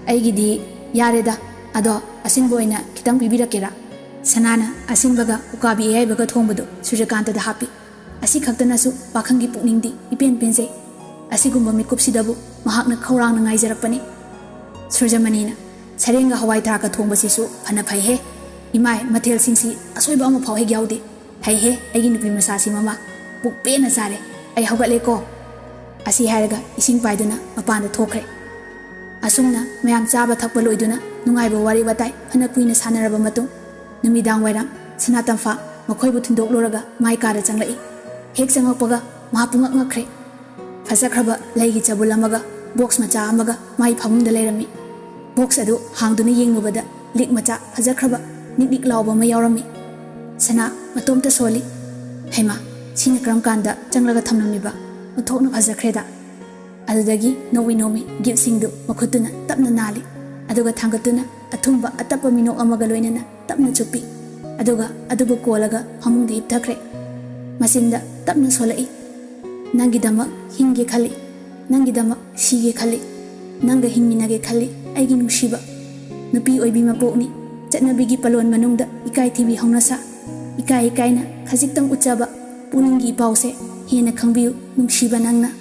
"ꯑꯩꯒꯤꯗꯤ ꯌꯥꯔꯦꯗ, ꯑꯗꯣ ꯑꯁꯤꯟꯕ ꯑꯣꯏꯅ ꯈꯤꯇꯪ ꯄꯤꯕꯤꯔꯛꯀꯦꯔꯥ?" ꯁꯅꯥꯅ ꯑꯁꯤꯟꯕꯒ ꯎꯀꯥꯕꯤ ꯑꯌꯥꯏꯕꯒ ꯊꯣꯡꯕꯗꯨ ꯁꯨꯔꯖꯀꯥꯟꯇꯗ ꯍꯥꯞꯄꯤ꯫ ꯑꯁꯤ ꯈꯛꯇꯅꯁꯨ ꯄꯥꯈꯪꯒꯤ ꯄꯨꯛꯅꯤꯡꯗꯤ ꯏꯄꯦꯟ ꯄꯦꯟꯖꯩ꯫ ꯑꯁꯤꯒꯨꯝꯕ ꯃꯤꯀꯨꯞꯁꯤꯗꯕꯨ ꯃꯍꯥꯛꯅ ꯈꯧꯔꯥꯡꯅ ꯉꯥꯏꯖꯔꯛꯄꯅꯤ꯫ ꯁꯨꯔꯖꯃꯅꯤꯅ, "ꯁꯔꯦꯡꯒ ꯍꯋꯥꯏ ꯊꯔꯥꯛꯀ ꯊꯣꯡꯕꯁꯤꯁꯨ ꯐꯅ ꯐꯩꯍꯦ꯫ ꯏꯃꯥꯏ, ꯃꯊꯦꯜꯁꯤꯡꯁꯤ ꯑꯁꯣꯏꯕ ꯑꯃꯐꯥꯎ ꯍꯦꯛ ꯌꯥꯎꯗꯦ꯫ ꯍꯩꯍꯦ, ꯑꯩꯒꯤ ꯅꯨꯄꯤ ꯃꯆꯥꯁꯤ ꯃꯃꯥ, ꯄꯨꯛ ꯄꯦꯟꯅ ꯆꯥꯔꯦ꯫ ꯑꯩ ꯍꯧꯒꯠꯂꯦꯀꯣ꯫" ꯑꯁꯤ ꯍꯥꯏꯔꯒ ꯏꯁꯤꯡ ꯄꯥꯏꯗꯨꯅ ꯃꯄꯥꯟꯗ ꯊꯣꯛꯈ꯭ꯔꯦ꯫ ꯑꯁꯨꯝꯅ ꯃꯌꯥꯝ ꯆꯥꯕ ꯊꯛꯄ ꯂꯣꯏꯗꯨꯅ ꯅꯨꯡꯉꯥꯏꯕ ꯋꯥꯔꯤ ꯋꯥꯇꯥꯏ ꯐꯅ ꯀꯨꯏꯅ ꯁꯥꯟꯅꯔꯕ ꯃꯇꯨꯡ, ꯅꯨꯃꯤꯗꯥꯡ ꯋꯥꯏꯔꯝ ꯁꯅꯥꯇꯝꯐꯥ ꯃꯈꯣꯏꯕꯨ ꯊꯤꯟꯗꯣꯛꯂꯨꯔꯒ ꯃꯥꯏ ꯀꯥꯗ ꯆꯪꯂꯛꯏ꯫ ꯍꯦꯛ ꯆꯪꯉꯛꯄꯒ ꯃꯍꯥꯛ ꯄꯨꯡꯉꯛ ꯉꯛꯈ꯭ꯔꯦ꯫ ꯐꯖꯈ꯭ꯔꯕ ꯂꯩꯒꯤ ꯆꯕꯨꯜ ꯑꯃꯒ ꯕꯣꯛꯁ ꯃꯆꯥ ꯑꯃꯒ ꯃꯥꯏ ꯐꯃꯨꯡꯗ ꯂꯩꯔꯝꯃꯤ꯫ ꯕꯣꯛꯁ ꯑꯗꯨ ꯍꯥꯡꯗꯨꯅ ꯌꯦꯡꯂꯨꯕꯗ ꯂꯤꯛ ꯃꯆꯥ ꯐꯖꯈ꯭ꯔꯕ ꯅꯤꯛ ꯅꯤꯛ ꯂꯥꯎꯕ ꯑꯃ ꯌꯥꯎꯔꯝꯃꯤ꯫ ꯁꯅꯥ ꯃꯇꯣꯝꯇ ꯁꯣꯜꯂꯤ꯫ "ꯍꯩꯃꯥ, ꯁꯤꯅ ꯀꯔꯝ ꯀꯥꯟꯗ ꯆꯪꯂꯒ ꯊꯝꯂꯝꯃꯤꯕ? ꯑꯣꯟꯊꯣꯛꯅ ꯐꯖꯈ꯭ꯔꯦꯗ!" ꯑꯗꯨꯗꯒꯤ ꯅꯣꯡꯃꯤ ꯅꯣꯡꯃꯤ ꯒꯤꯐꯁꯤꯡꯗꯨ ꯃꯈꯨꯠꯇꯨꯅ ꯇꯞꯅ ꯅꯥꯜꯂꯤ꯫ ꯑꯗꯨꯒ ꯊꯥꯡꯒꯠꯇꯨꯅ ꯑꯊꯨꯝꯕ ꯑꯇꯞꯄ ꯃꯤꯅꯣꯛ ꯑꯃꯒ ꯂꯣꯏꯅꯅ ꯇꯞꯅ ꯆꯨꯞꯄꯤ꯫ ꯑꯗꯨꯒ ꯑꯗꯨꯕꯨ ꯀꯣꯜꯂꯒ ꯐꯃꯨꯡꯗ ꯍꯤꯞꯊꯈ꯭ꯔꯦ꯫ ꯃꯆꯤꯟꯗ ꯇꯞꯅ ꯁꯣꯜꯂꯛꯏ, "ꯅꯪꯒꯤꯗꯃꯛ ꯍꯤꯡꯒꯦ ꯈꯜꯂꯤ, ꯅꯪꯒꯤꯗꯃꯛ ꯁꯤꯒꯦ ꯈꯜꯂꯤ, ꯅꯪꯒ ꯍꯤꯡꯃꯤꯟꯅꯒꯦ ꯈꯜꯂꯤ ꯑꯩꯒꯤ ꯅꯨꯡꯁꯤꯕ꯫ ꯅꯨꯄꯤ ꯑꯣꯏꯕꯤ ꯃꯄꯣꯛꯅꯤ, ꯆꯠꯅꯕꯤꯒꯤ ꯄꯂꯣꯟ ꯃꯅꯨꯡꯗ ꯏꯀꯥꯏ ꯊꯤꯕꯤ ꯍꯧꯅꯁꯥ꯫ ꯏꯀꯥꯏ ꯏꯀꯥꯏꯅ ꯈꯖꯤꯛꯇꯪ ꯎꯠꯆꯕ ꯄꯨꯛꯅꯤꯡꯒꯤ ꯏꯄꯥꯎꯁꯦ ꯍꯦꯟꯅ ꯈꯪꯕꯤꯌꯨ ꯅꯨꯡꯁꯤꯕ ꯅꯪꯅ꯫"